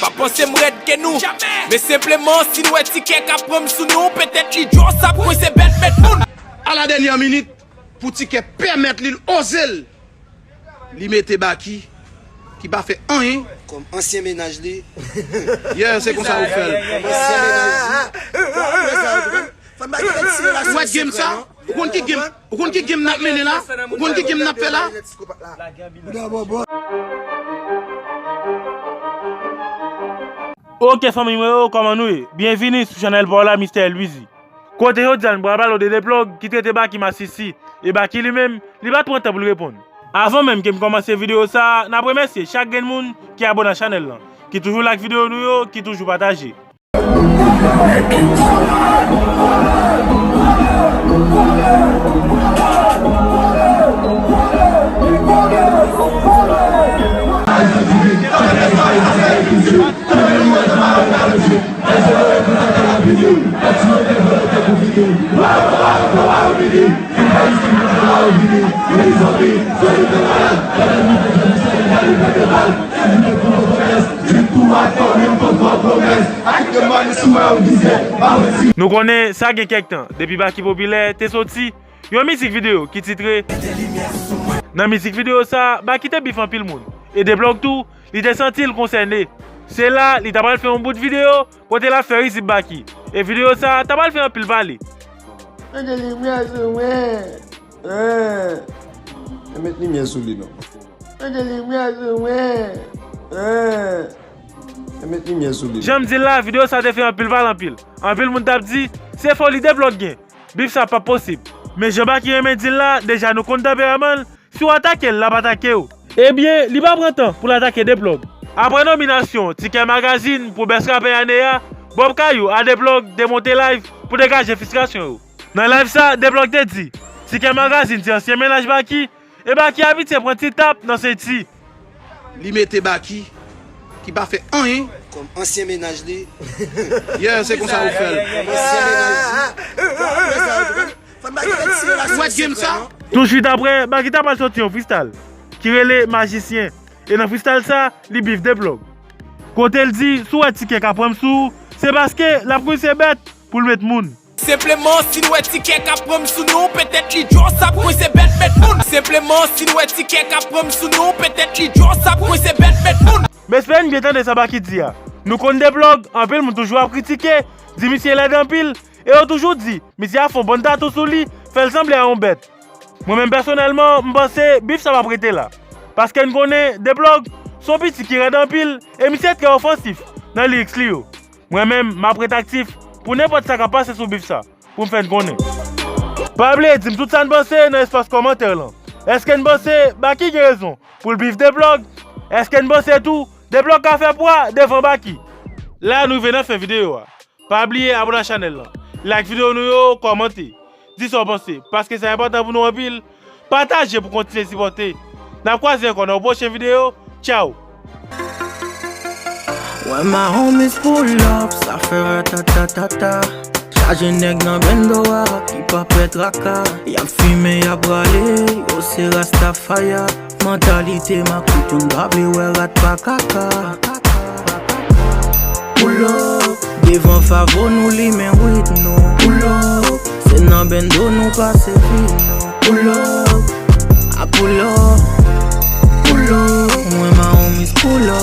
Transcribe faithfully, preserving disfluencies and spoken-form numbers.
Pa panse m rèd ke nou. Men senpleman, si n wè Tikè k ap pran m sou nou, petèt li djòs ap kwense bèt met moun. A la dènyè minit, pou Tikè pèmèt li, l oze l, li mete Baky, ki pa fè anyen. Kòm ansyen mennaj li. Yeah, se konsa ou fè l. Kòm ansyen mennaj li. Ou wè game sa? Ou konn ki game, ou konn ki game n ap mennen la? Ou konn ki game n ap fè la? Ok fanmi mwen yo, kòman nou ye? Byenvini sou chanèl pa w la, Mistè Louizy. Kote jodi a n pral pale w de Deplug ki trete Baky masisi, e Baky li menm, li pa t pran tan pou l reponn. Avan menm ke m kòmanse videyo sa a, n ap remèsye chak grenn moun ki abòne a chanèl lan, ki toujou like videyo nou yo, ki toujou pataje. Nou konnen sa gen kèk tan depi Baky Popilè te soti yon mizik videyo ki titre. Nan mizik videyo sa, Baky te bif anpil moun, e Deplug tou, li te santi l konsène. Se la, li ta pral fè yon bout videyo kote l ap fè rizib Baky, e videyo sa ta pral fè anpil pale. Mete limyè sou mwen. Hein. Mete limyè sou li non. Mete limyè sou mwen. Hein. Mete limyè sou li. Jan m di l la, videyo sa te fè anpil pale anpil. Anpil moun t ap di, se foli Deplug gen. Bif sa p ap posib. Men jan Baky renmen di l la, deja nou konn tanperaman l, si w atake l, l ap atake w. Ebyen, li pa pran tan pou l atake Deplug. Apre nominasyon Tikè Magazine pou Best Rapper ane a, Bob Kayou a Deplug te monte live pou degaje fristrasyon yo. Nan live sa, Deplug te di, Tikè Magazine se ansyen mennaj Baky, e Baky abitye pran ti tap nan senti. Li mete Baky, ki pa fè anyen. Kòm ansyen mennaj li. Yeah, se konsa ou fè l. Kòm ansyen mennaj li. Ou wè game sa? Touswit apre, Baky ta pral soti yon freestyle ki rele Majisyen. E nan freestyle sa, li bif Deplug. Kote l di, si w wè Tikè ka pran m sou ou, se paske l ap kwense bèt pou l met moun. Senpleman, si n wè Tikè ka pran m sou nou, petèt li djòs ap kwense bèt met moun. Senpleman, si n wè Tikè ka pran m sou nou, petèt li djòs ap kwense bèt met moun. M espere n byen tande sa Baky di a. Nou konn Deplug, anpil moun toujou ap kritike, di misye lèd anpil, e yo toujou di, misye ap fè yon bann tatou sou li, fè l sanble a yon bèt. Mwen menm pèsonèlman, m panse bif sa p ap rete la. Paske n konnen Deplug se yon piti ki rèd anpil e misye trè ofansif nan lyrics li yo. Mwen menm, m ap ret aktif pou nenpòt sa k ap pase sou bif sa, pou m fè n konnen. Pa bliye di m tout sa n panse nan espas kòmantè lan. Èske n panse Baky gen rezon pou l bif Deplug? Èske n panse tou Deplug ka fè pwa devan Baky? La nou rive nan fen videyo a. Pa bliye abòne a chanèl lan, like videyo nou yo, kòmante, di sa w panse, paske sa enpòtan pou nou anpil, pataje pou kontinye sipòte. N ap kwaze ankò nan yon pwochen videyo, tchaw! When my homies pull up, sa fè ratatatata. Chaje nèg nan bendo a, ki pa pè traka. Y ap fimen, y ap rale, yo se Rastafaya. Mantalite makout, youn pa vle wè rat pa kaka. Pull up, devan Favo nou limen wid nou. Pull up, se nan bendo nou pase vi nou. Pull up, a pull up, pull up. Mwen ma homies pull up.